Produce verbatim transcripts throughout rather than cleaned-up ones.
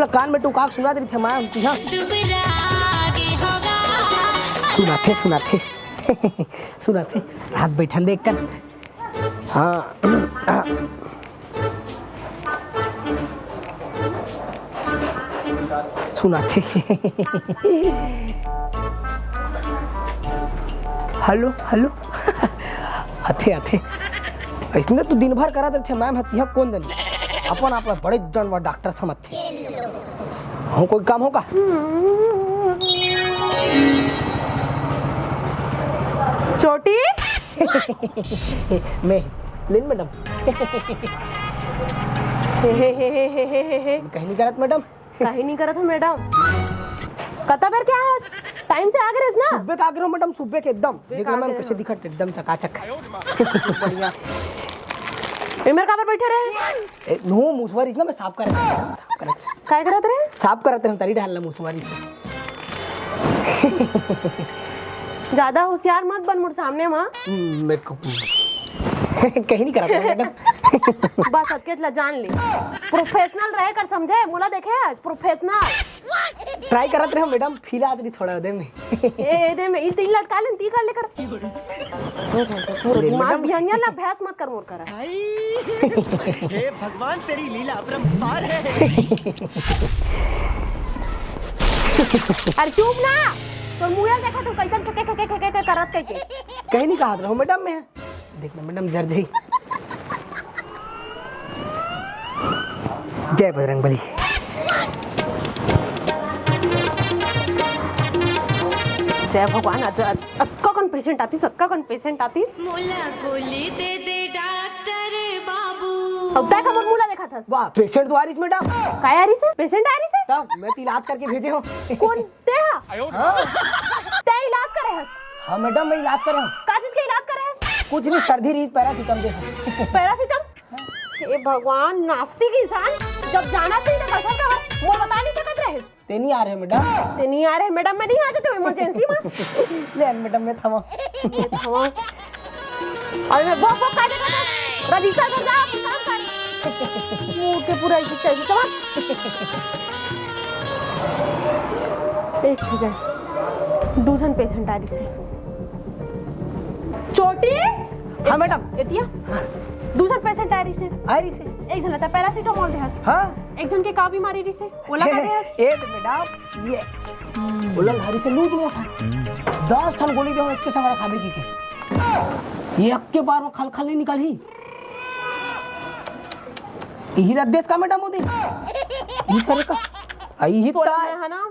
कान में टुका सुनात रहिथे, मैं हमती, हाँ। दुबरा गे होगा। सुनाथे, सुनाथे। सुनाथे। हाथ बैठन दे कन। हाँ। सुनाथे। Hello, hello. आथे, आथे। अइसने तो दिन भर करत रहिथे, मैम हतिया कोन जनी। अपन आप ला बड़े जानवर डॉक्टर समझथे। हो, कोई काम हो का? चोटी? मैं, लेन मैडम। हे, हे, हे। कहीं नहीं करत मैडम। कहीं नहीं करत हो मैडम। कता बेर के आए हस? टाइम से आ गे रहेस ना? सुबह के आ गे रहेंव मैडम, सुबह के एकदम। सुबह देख के लो आ मैम, गे कैसे रहेस। दिखत, एकदम चकाचक। बहुत बढ़िया। ए मेर काबर बैठे रहे? ए, नो, मुसवा रहिस ना, मैं साफ करत रहेंव, साफ करत रहेंव। काय करत रहे? साफ करत रहेंव, तरी डाल ला मुसवा रहिस। ज्यादा होशियार मत बन मोर सामने मा। हम्म, मैं को-, कहीं नहीं करत रहेंव मैडम। बस अतकेच ला जान ले, प्रोफेशनल रहे कर, समझे? मोला देखे हस, प्रोफेशनल। ट्राई करत रहेंव मैडम, फील आत रहिस थोड़ा दे में। ए, ए दे में, ई तीन लटका लेन, ती कर ले कर। पूरा ले दिमाग मैडम। बिहनिया ला अभ्यास मत कर मोर करा। हे भगवान, तेरी लीला अपरंपार है। अरे चुप ना, तोर मुंह देखा तू कैसन खेके खेके खेके के करत कहिके। कहीं नहीं कहत रहेंव मैडम मैं। देख ना मैडम, जर जाही। जय बजरंग बली। जय भगवान। अत-, अत-, अतका कन पेशेंट आतिस, अतका कन पेशेंट आतिस। मोला गोली दे दे डॉक्टर बाबू। अब तय का मोर मुंह ला देखत हस? वाह, पेशेंट तो आ रहिस मैडम। काय आ रहिस हे? पेशेंट आ रहिस हे? तब मैं तो इलाज करके भेजे हंव। कोन? तें हा? हाँ। तें इलाज करे हस? हाँ मैडम, मैं इलाज करे हंव। का चीज के इलाज करे हस? कुछ नहीं, सर्दी रहिस, पैरासिटामोल दे हंव। पैरासिटामोल? हे भगवान, नास्तिक इंसान, जब जानत नहीं तो कैसे कहा? मोला बता नहीं सकत रहेस। तें नहीं आ रहे मैडम। तें नहीं आ रहे मैडम, मैं नहीं आ जाते इमरजेंसी में। ले मैडम, मैं थमा। मैं थमा। अरे मैं वो, वो काय देखा था? रजिस्टर कर जा, अपन काम कर। मुंह के पूरा ऐसे चल, चल। एक सेकंड, दू झन पेशेंट आ रहिस हे। चोटी? हाँ, मैडम। एतिया? हाँ। दू झन पेशेंट आ रहिस हे। आ रहिस हे। एक झन ला पैरासिटामोल दे हस। हाँ। एक झन के का बीमारी रहिस हे? ओला का दे हस? ए तो मैडम, ये ओला ला रहिस हे लूज मोशन। दस ठन गोली दे हंव, एक के संग खाबे की के। ये एक के बार में खलखल नहीं निकलही। इही ला देस का मैडम, वो दे। ये करे का? आ, इही तो तोला ताय। मैं, है ना,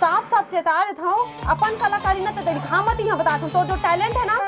साफ साफ चेता देत हंव, अपन कलाकारी ना तो दिखा मत, इहाँ बतात हंव। तोर जो टैलेंट हे ना,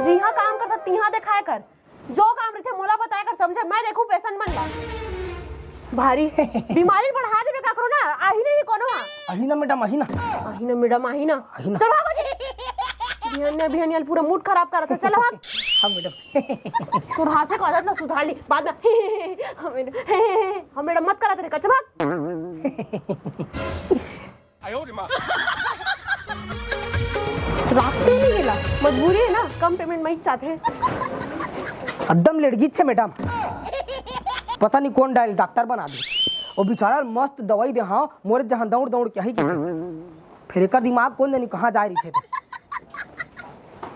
जिहाँ काम करथस, तिहाँ देखाय कर। जो काम रहिथे, मोला बताय कर, समझे? मैं देखहूँ पेशेंट मन ला। भारी बीमारी बढ़ा देबे काकरो ना, आही नहीं कोनो हा। आही ना मैडम, आही ना। आही ना मैडम, आही ना। आही ना। चल भागो जी। बिहनिया, बिहनिया पूरा मूड खराब करत हे, चल भाग। हाँ मैडम। तोर हाँसे के आदत ला सुधार ले, बाद में। हाँ मैडम, हाँ मैडम, मत करा तेरे कच्चा भाग। राखते नहीं गेला, मजबूरी हे ना, कम पेमेंट में ही चाहते हैं। एकदम लेड़गी छे मैडम, पता नहीं कौन डायल डॉक्टर बना दे। वो बेचारा मस्त दवाई दे, हाँ, मोरे जहाँ दौड़ दौड़ के आही के। फिर एकर दिमाग कोन जनी कहाँ जाय रहिथे ते।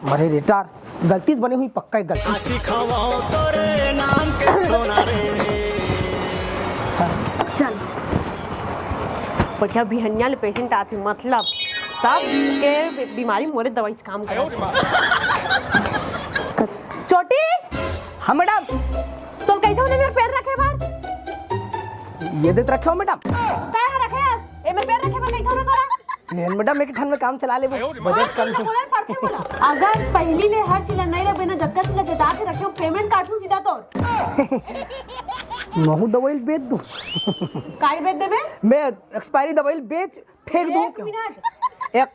मरे रे टार, गलती से बने हुई, पक्का एक गलती। सिखाओ तोरे नाम के सोना रे। चल, बढ़िया बिहनिया ले पेशेंट आथे, मतलब सब के बी-, बीमारी मोरे दवाई से काम करे। चोटी। हाँ मैडम। तोला कहिथंव ना मेर पैर रखे बर। ये देत रखे हंव मैडम। काय हा रखे हस? एमे पैर रखे बर कहिथंव ना तोला। लेन मैडम, एक ठन में काम चला लेबो। बजट कम हे। बोले पड़थे बोला। अगर पहिली ले हर चीज ला नइ रखबे ना, जतका चीज ला जता के रखे हंव, पेमेंट काटहूं सीधा तोर। महूं दवाई ल बेच दूं। काय बेच देबे? मैं एक्सपायरी दवाई ल बेच फेंक दूं एक क्यों? मिनट। एक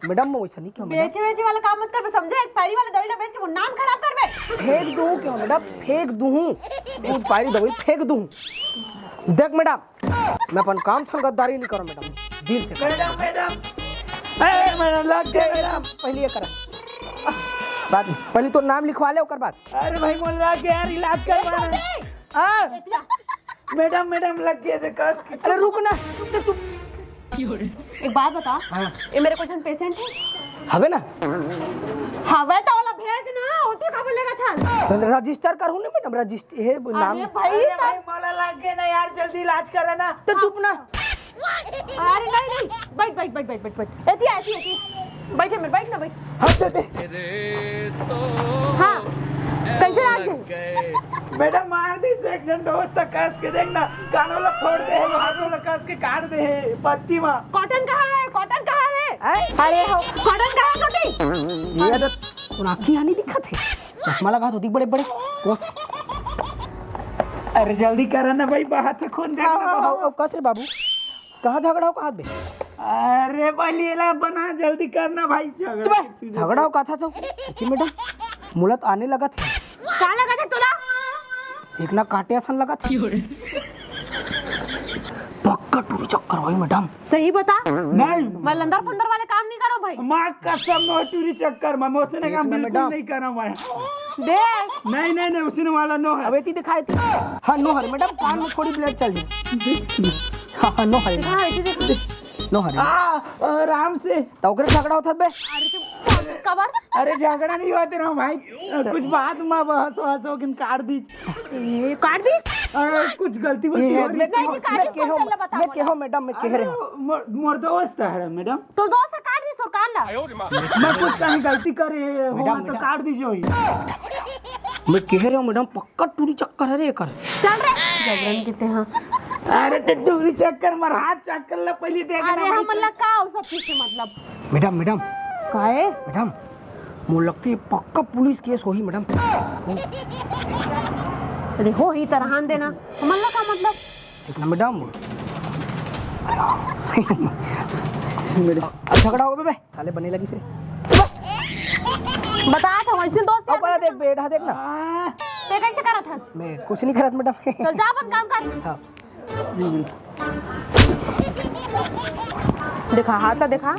मैडम, मैं वैसा नहीं कहूँ मैडम। बेचे, बेचे वाला काम मत करबे, समझे? एक्सपायरी वाला दवाई ला बेच के मोर नाम खराब करबे। फेंक दूं क्यों मैडम? फेंक दूं। एक्सपायरी दवाई फेंक दूं। देख मैडम, मैं अपन काम संग गद्दारी नहीं करूँ मैडम, दिल से करूँ। Madam, madam. ए, मैडम, लग गए मैडम। पहले ये करा, बाद में। पहले तो नाम लिखवा ले, ओकर बाद। अरे भाई, मोला लग गए यार, इलाज करवाना। हाँ। मैडम, मैडम, लग गया देखा। अरे रुक ना, रुक ना, चुप। एक बात बता, हाँ। ये मेरे को patient है? हवे ना। हवे तो वाला भेज ना, होती खबर लेगा था। तो रजिस्टर करूँ ना मैडम, रजिस्टर, ये नाम। अरे भाई, अरे भाई, मोला लग गया ना यार, जल्दी इलाज करा ना। तो चुप ना। अरे नहीं, नहीं, बैठ, बैठ, बैठ। एती, एती, एती। बैठे में, बैठ ना, बैठ। हाँ, तो दे। हाँ, कैसे राज है? मैडम, मार दी से एक जन दोस्त कस के, देख ना, कानों ला फोड़ दे है, हाथों ला कस के काट दे है, पत्ती मा। कॉटन कहाँ है? कॉटन कहाँ है? हैं? अरे हो, कॉटन कहाँ है, छोटी? ये तो सुनाती आनी दिखत है। चश्मा लगा होती बड़े बड़े कोस। अरे जल्दी करा ना भाई, बाहर से खून देखना हाँ, हाँ, बहुत। हाँ, कस रे बाबू, कहाँ झगड़ा हो, कहाँ बे? अरे बलिएला बना, जल्दी करना भाई, झगड़ा चुप बे, झगड़ा हो, कथा तो। देखी मैडम, मोला तो आने लगा था। का लगा था तोला? एक ना काटे असन लगा था। पक्का टूरी चक्कर होई मैडम। सही बता। नहीं। मैं लंदर फंदर वाले काम नहीं करो भाई। माँ कसम, नो टूरी चक्कर, मैं मोसे ने देख काम ना बिल्कुल मैडम। नहीं करा मैं। दे। नहीं, नहीं, नहीं, उसने वाला नो है। अब एती दिखाई थी। हाँ, नो हरे मैडम, कान में थोड़ी ब्लेड चल रही। हाँ, हाँ, नो हरे। हाँ, एती देखा। नो हरे। आ, आराम से। तो ओकरे झगड़ा होता बे। अरे तू कबर। अरे झगड़ा नहीं होते रहो भाई, कुछ बात में बहस वहस हो किन काट दी। ए, काट दी? अरे कुछ गलती वलती ये हो रही मैं है। नहीं, काट मैं दी, केहो, तुम पहले बताओ मैं केहो मैडम, मैं कह रहे हूँ। अरे, मोर, मोर दोस्त है मैडम। तो दोस्त है, काट दी सरकार ना। मैं कुछ कहीं गलती करे हो मैडम, तो मैडम। काट दीजिए। मैं कह रहे हूँ मैडम, पक्का टूरी चक्कर है रे एकर। चल रे, जबरन किते हाँ। अरे तो टूरी चक्कर मर हाथ चक्कर ला पहले देख अरे ना हम भाई। ला का हो सब चीज से मतलब। Madam, madam. काहे? मैडम, मोर लगती है पक्का पुलिस केस होही मैडम। अरे होही तरहान देना, हमन ला का मतलब? देख ना मैडम। मैडम। अब झगड़ा हो गया बे, साले बने लगी से। बता था वैसे दोस्त अब बड़ा देख बे, एढ़ा देख ना। ते कैसे करत हस? मैं कुछ नहीं करत मैडम। चल जा अपन काम कर। हाँ। देखा, हाथ ला देखा। हाँ,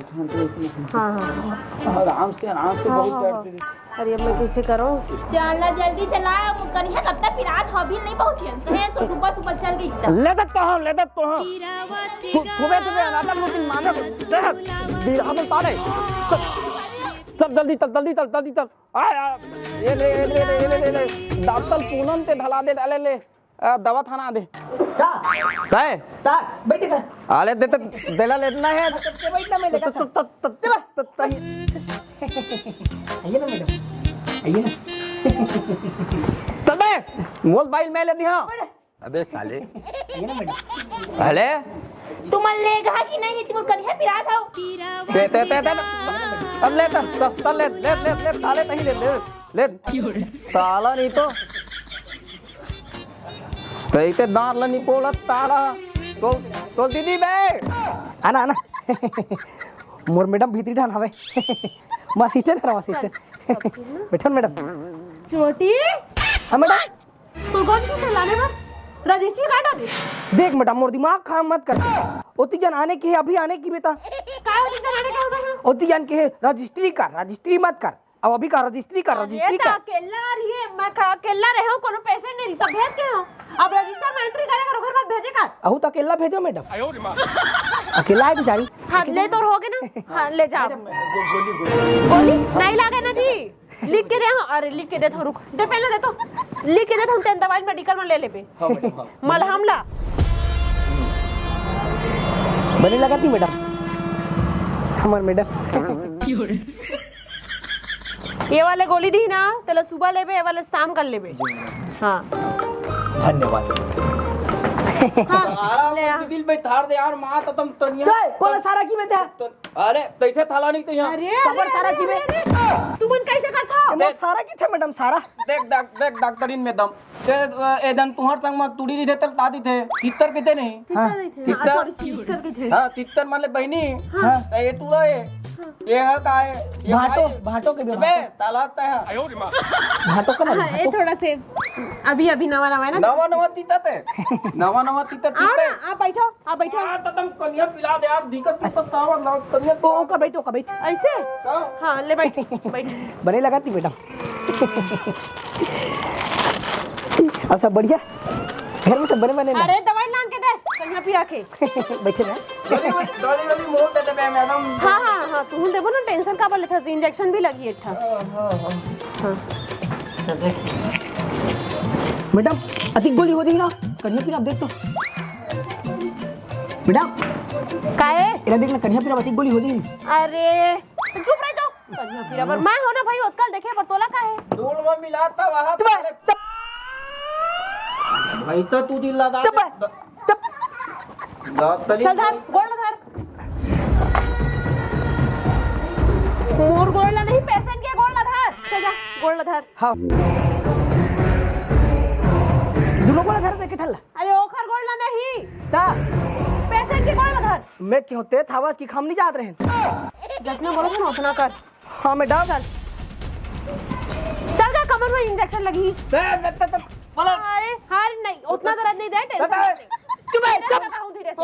हाँ, हाँ। आराम से, आराम से हाँ, बहुत हाँ, दर्द हाँ। दे। अरे, अब मैं कैसे करूँ? चल ना, जल्दी चला, कनिहा कब तक पिरात हो, अभी नहीं पहुँची है। कहे तो सुबह, सुबह चल गई एकदम। ले तक तो हम, ले तक तो हम। तू, सुबह, सुबह अनादर मुझे माने, दे, दे, हम तारे। सब जल्दी चल, जल्दी चल, जल्दी चल। आ, आ, ये ले, ये ले, ये ले, ये ले, ये ले। डॉक्टर पूनम ते ढला दे, डाले ले। आ, दवा थाना दे। का? तय? का? बैठ के। अरे दे तो, देला लेतना है। सबके बैठना में लगा तो, था। तो, तो, तो, तो, तो, तो, आइए ना मैडम, आइए ना। तबे, मोल बाइल मैं लेती हूँ। अबे साले। आइए ना मैडम। अरे। तुम लेगा कि नहीं, तुम करिए पिरा था। ते, ते, ते, ते, अब ले, ते, ते, ते, ले, ले, ले, ले, साले, नहीं ले, ले, ले। साला नहीं तो। तैते दांत ल निपोलत तारा। तो, तो दीदी बे। आना, आना। मोर मैडम भीतरी ठान हवे। मैं असिस्टेंट हरव, असिस्टेंट। बैठन मैडम। छोटी। हाँ मैडम। तो कौन सी लाने में? रजिस्ट्री कार्ड आने? देख मैडम, मोर दिमाग खराब मत कर। ओती जन आने की है, अभी आने की बेटा। का ओती जन आने का होता है? ओती जन के है, रजिस्ट्री कर, रजिस्ट्री मत कर। अब अभी का रजिस्ट्री कर, अरे रजिस्ट्री तो कर। अकेला रही है, मैं का अकेला रहे हूँ, कोनो पेशेंट नहीं रही, सब भेज के हूँ। अब रजिस्टर में एंट्री करे कर, ओकर बाद भेजे कर। अहू तो अकेला भेजो मैडम। अकेला है बेचारी। हाँ, ले तोर हो गए ना। हाँ, ले जाओ। मैडम, गो-, गोली, गोली। गोली? नहीं लागे ना जी। लिख के दे, हाँ, अरे लिख के दे तो रुक। दे पहले दे तो। लिख के दे तो हम तेन दवाई मेडिकल में ले लेबे। हाँ, मैडम, हाँ। मलहम ला। बने लगा थी मैडम। हमार मैडम। ये वाले गोली दी ना, तेला सुबह लेबे, ये वाले शाम कर लेबे। जी, मैडम। हाँ। धन्यवाद। हाँ, आराम ले आ। से दिल बैठार दे यार, माँ तो तुम तनिया। चल, कोला सारा की बेटा? तो, अरे, तैसे थाला नहीं तो यहाँ। अरे, कबर अरे, सारा अरे, की बे? अरे, अरे, तुमन कैसे करथो? ए, मोर सारा की थे मैडम, सारा। देख, डॉक-, देख, डॉक्टरीन में दम। ते, अ, ए दन तुहर संग म तुड़ी रहिथे, त ता दिथे। तित्तर किथे नहीं? हाँ। तित्तर। हाँ, सॉरी, सिस्टर के थे। हाँ, तित्तर माने बहिनी। हाँ। त ये टूरा है। ये है का है? ये भाटो, भाई। भाटो के बे, अबे, भाटो। ताला आता है। भाटो का ना, हाँ, ये भाटो। थोड़ा से अभी, अभी नवा, नवा है ना। नवा, नवा तीता ते। नवा, नवा तीता, आओ तीता। ना, आप बैठो, आप बैठो। यार, तो तुम कनिया पिला दे यार, दिक्कत, दिक्कत का हो, ना, कनिया ओ, ओका बैठ, ओका बैठ। ऐसे? हाँ। हाँ, ले बैठ, बैठ। बने लगा थी मैडम। और सब बढ़िया? घर में तो बने बने ना। अरे दवाई लान के दे, कनिहा पिरा के। बैठे ना। डोली वाली, डोली वाली मोर दे देबे मैडम। हाँ, हाँ, हाँ, तू देबो ना, tension काबर लेथस, injection भी लगही एक ठा। हाँ। मैडम, अतिक गोली हो जाही ना, कनिहा पिरा, देख तो। मैडम। काहे? एला देख ना, कनिहा पिरा, अतिक गोली हो जाही ना। अरे, तो चुप रह तो। कनिहा पिरा बर मैं हो ना भाई, ओतका ल देखे बर तोला काहे? धूल में मिला था वहाँ चुप रह। भाई तो तू दिल लगा चुप रह। चल धर, गोड़ ला धर। मोर गोड़ ला नहीं, patient के गोड़ ला धर। चल जा, गोड़ ला धर। हाँ। दुनो गोड़ ला धर, देखे थल्ला। अरे ओखर गोड़ ला नहीं। ता? Patient के गोड़ ला धर। मैं क्यों ते थावस की खाम नहीं जात रहे। जतना बोलो ना उतना कर। हाँ, मैं डाल डाल। चल जा, कमर में injection लगी। ए, ए, ए, ए, बोलो। अरे, अरे नहीं, उतना दर्द नहीं दे, tension ए, ए, नहीं ले। चुप है, चुप। धीरे से।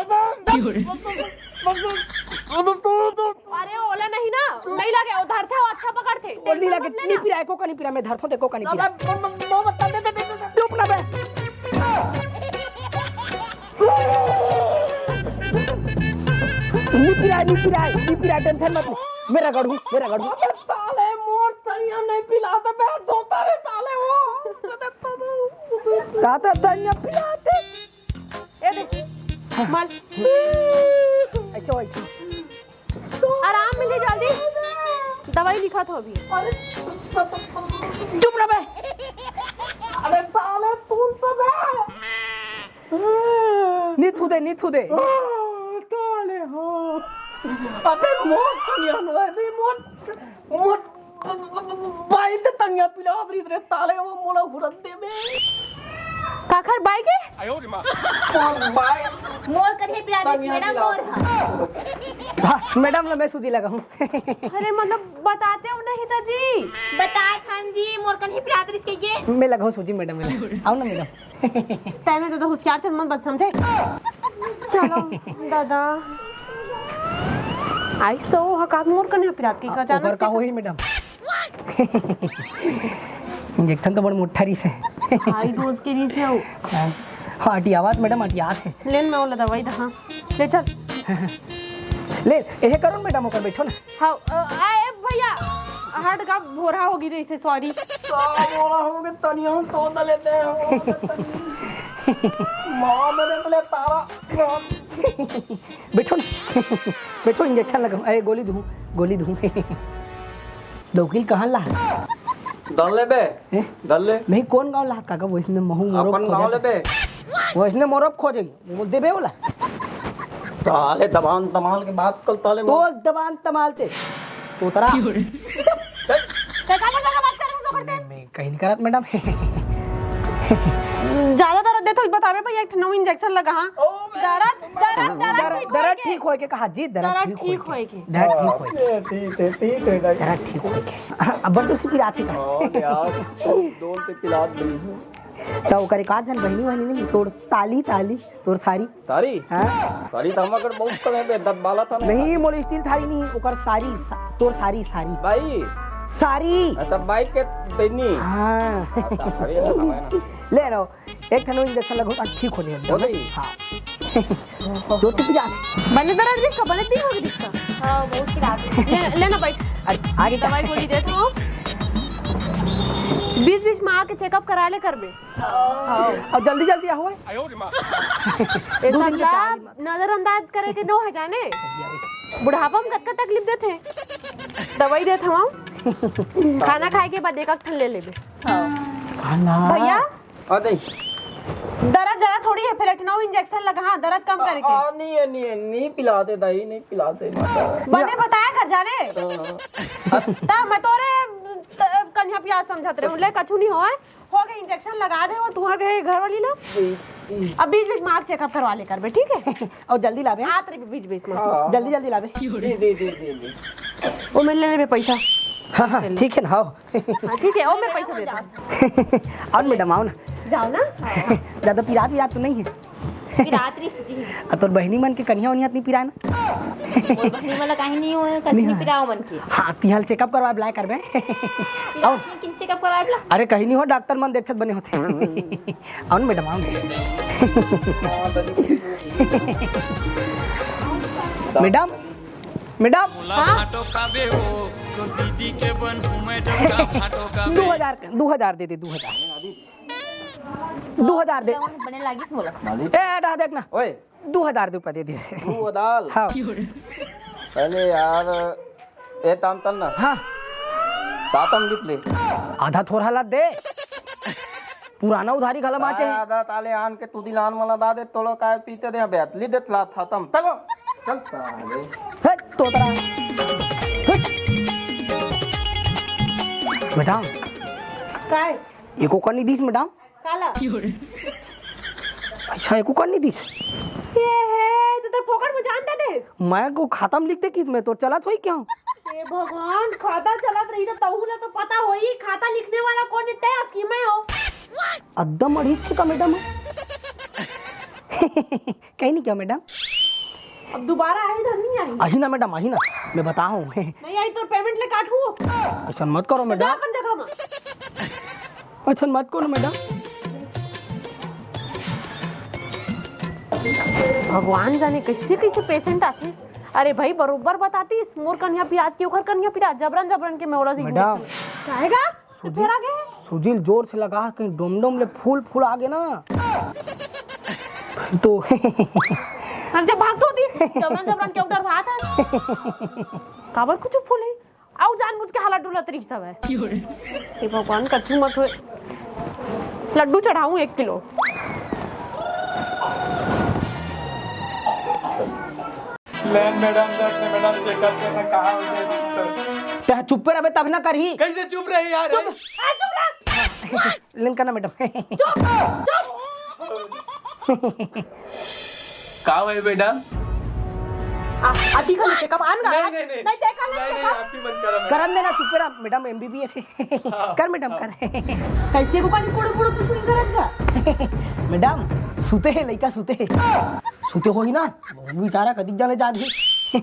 अरे, ओला नहीं ना, नहीं लगे, वो धरथे, वो अच्छा पकड़थे। वो नहीं लगे, नहीं पिराय, एको का नहीं पिराय, मैं धरथों, एको का नहीं पिराय। चुप ना बे। नहीं पिराय, नहीं पिराय, नहीं पिराय, tension मत ले। मैं रगड़हूँ, मैं रगड़हूँ। अबे साले, मोर तनिया नहीं पिलाते बे, धोता रे साले वो। ताता तनिया पिलाते। ए दे, मल। ऐसे हो, ऐसे। आराम मिली जल्दी। दवाई लिखा था अभी। अरे, चुप रह बे। अरे साले, तू तो बे। नी थू दे, नी थू दे। आ, ताले हो। अबे मोर तनिया नो, अबे मोर, मोर बाई ते तनिया पिला दे रे ताले, वो मोला हुरत दे बे। काखर बाई के? मोर बाई। मोर करिया पिला दे, तनिया मैडम पिला। मोर हा। हाँ, मैडम ला मैं सूजी लगाहूँ। अरे मतलब बताते हो नहीं था जी। बता खान जी, मोर करिया पिला दे इसके ये। मैं लगाहूँ सूजी मैडम, मैं लगाहूँ। आओ ना मैडम। तैने तो, तो होशियार से मत बात समझे। चलो दादा, आई तो वो हकात मोर कने पिरात की का अचानक ओकर से का होही मैडम? Injection तो बड़ मोटा रहिस हे। High dose के रहिस हे वो। हाँ, हाँ, अटियावत मैडम, अटियात हे। ले न, मैं ओला दवाई दहा। ले चल। ले, एहे करो न मैडम, ओकर बैठो ना। हाँ, अ, आ, ए भैया, हट का भोरा होगे रहिस हे, sorry। साला बोला हम के तनिया हम तो न लेते हैं, हम के तनिया। माँ मैंने बोले तारा। बैठो ना। बैठो, injection लगा, अरे गोली दूँ, गोली दूँ। डौकी ल कहाँ ला? दल लेबे? हैं? दल ले। नहीं, कौन गाँव ला काका? वैसने महू मोरो अपन खोजा गाँव था। लेबे? वैसने मोरो खोजे। वो देबे वाला। ताले दबान तमाल के बात कल ताले तो मोर। दबान तमाल से। तोतरा। ते का बोलता का बात कर रहे हो ओकर से? मैं कहीं नहीं करत मैडम। ज्यादा दर्द दे तो बतावे भैया, एक ठो नवा injection लगा, हाँ। ओ बे। दर्द, दर्द, दर्द दर्द, ठीक होए दर्द के। ठीक होए के कहा जी, दर्द दर्द ठीक ठीक होए के। होए के। दर्द ठीक होए के। हाँ, ठीक है, ठीक है, ठीक है। दर्द ठीक होए के। अब बंदूक से पिरात हे का? हाँ, यार, डोल से पिरात नहीं है। त ओकर एकाध झन बहिनी वहिनी नहीं, तोर ताली, ताली, तोर सारी। तारी? हाँ। तारी त हमर कर बहुत कम है बे, दस बाला था ना। नहीं, मोर steel थारी नहीं, ओकर सारी, सा-, तोर सारी, सारी। बाई। सारी। हाँ, तब बाई के देनी। हाँ। हाँ, त हवे ना, हवे ना। ले रहो, एक ठन injection लगो, ठीक हो जाए। हो गई? हाँ। जोर से पिरा। बने दर्द दिस का, बने दी होगी दिस का। हाँ, बहुत पिरात हे। ले, लेना बैठ। अरे, आगे क्या? दवाई गोली दे तो। बीच बीच में आके checkup करा ले करबे। हाँ। अब जल्दी जल्दी आओ। ए दो दिन के सबला तैयारी में। नजरअंदाज करे के नो हे जाने। बुढ़ापा में कतका तकलीफ देथे। दवाई देत हवं। खाना खाए के बाद एक ठन ले लेबे। हाँ। खाना। भैया, आ दे। दर्द ज्यादा थोड़ी हे, फेर एक ठन injection लगा, हाँ, दर्द कम करे के। आ, नहीं है, नहीं है, नहीं पिलाते दाई, नहीं पिलाते माता। बने बताया कर जाने। हाँ। ता मैं तोरे, त-, कन्या प्यास समझत रहे, ले कछु नहीं होए, हो गए injection लगा दे, वो तुहर के घर वाली ला। अब बीच बीच में आके checkup करवा ले करबे, ठीक है? और जल्दी लाबे। आत रही बीच बीच में। हाँ। जल्दी जल्दी लाबे। दे, दे, दे, दे, दे। वो मैं ले लेबे पैसा। हाँ, हाँ, ठीक है ना, हाँ। हाँ, ठीक है, ओ, मैं पैसा देता हूँ। आओ ना मैडम, आओ ना। जाओ ना। ज्यादा पिरात विरात तो नहीं है? पिरात रही थी। आ, तोर बहिनी मन के कन्या वनिया इतनी पिराए ना? मोला कहीं नहीं होय, कहीं नहीं पिराव मन के। हाँ, तिहाल चेकअप करवा बुलाए करबे। अउ किन चेकअप करवा बुला? अरे, कहीं नहीं हो, डॉक्टर मन देखत बने होथे। अउन मैडम, अउन। Madam, madam. हाँ? भाटो का बे हो, तो दीदी के बन हूँ मैं जब का भाटो का बे। दो हजार, दो हजार दे दे, दो हजार। दो हजार दे। बने लागिस मोला। ए, डहा देख ना। ओए। दो हजार रुपया दे दे। दो हजार? हाँ। अरे यार, ए तान तन ना। हाँ। तातम लिख ले। आधा थोरहा ला दे। पुराना उधारी घला बाँचे हे। आधा ताले आन के तुदी लान मला दा दे, तोलो काय पीते दे, बे, ली दे ला थातम। चलो। चल साले। हट, तोतरा। हट। मैडम। काय? एको का नहीं दीस, मैडम? काला? अच्छा, एको का नहीं दीस? ये हे, तो तेरे फोकट में जान दे दे। मैं को खाता में लिख दे किस में, तो चलत होई क्या? हे भगवान, खाता चलत रही तो तहू ला तो पता होई, खाता लिखने वाला कौन इतने स्कीम में हो? अद्दम अड़ीच का मैडम। कहीं नहीं क्या मैडम? अब दोबारा आई तो नहीं आई? आही ना मैडम, आही ना, मैं बता हूँ। नहीं आई तो पेमेंट ले काटू। ऐसा मत करो जा मैडम। अपन जगह में। अच्छा, मत करो मैडम। भगवान जाने कैसे कैसे पेशेंट आथे। अरे भाई, बरोबर बतातीस, मोर कन्या पिरात के ओखर कन्या पिरात, जबरन जबरन के मैं ओला मैडम। काहेगा? सुजील, तोरा के? सुजील जोर से लगा, कहीं डोमडोम ले फूल फूल आ गे ना। तो हम जब भाग तो दी, जबरन जबरन के उधर भात है। काबर कुछ फूल है? अउ जानबूझ के हाला डुलत रहिस हवय। हे भगवान, कछु मत होय। लड्डू चढ़ाऊं एक किलो। ले मैडम, देख ले मैडम, चेकअप करना कहाँ हो गया डॉक्टर? ते चुप्पे रहिबे तब ना करही। कैसे चुप रही यार? चुप, ए, चुप रह। लेन करना मैडम। चुप, चुप। का होय बेटा? आ, आती का चेकअप आन गा? नहीं, नहीं, नहीं। नहीं, देखा नहीं नहीं, नहीं, चेकअप? आप ही मत करो मैडम। करन देना, चुप रह मैडम, एमबीबीएस है। हाँ, कर मैडम, हाँ। कर। कैसे को पानी पुड़ो पुड़ो कुछ नहीं करत का? मैडम, सुते है, लइका सुते है। सुते होही ना, बेचारा कदिक जाने जाग ही।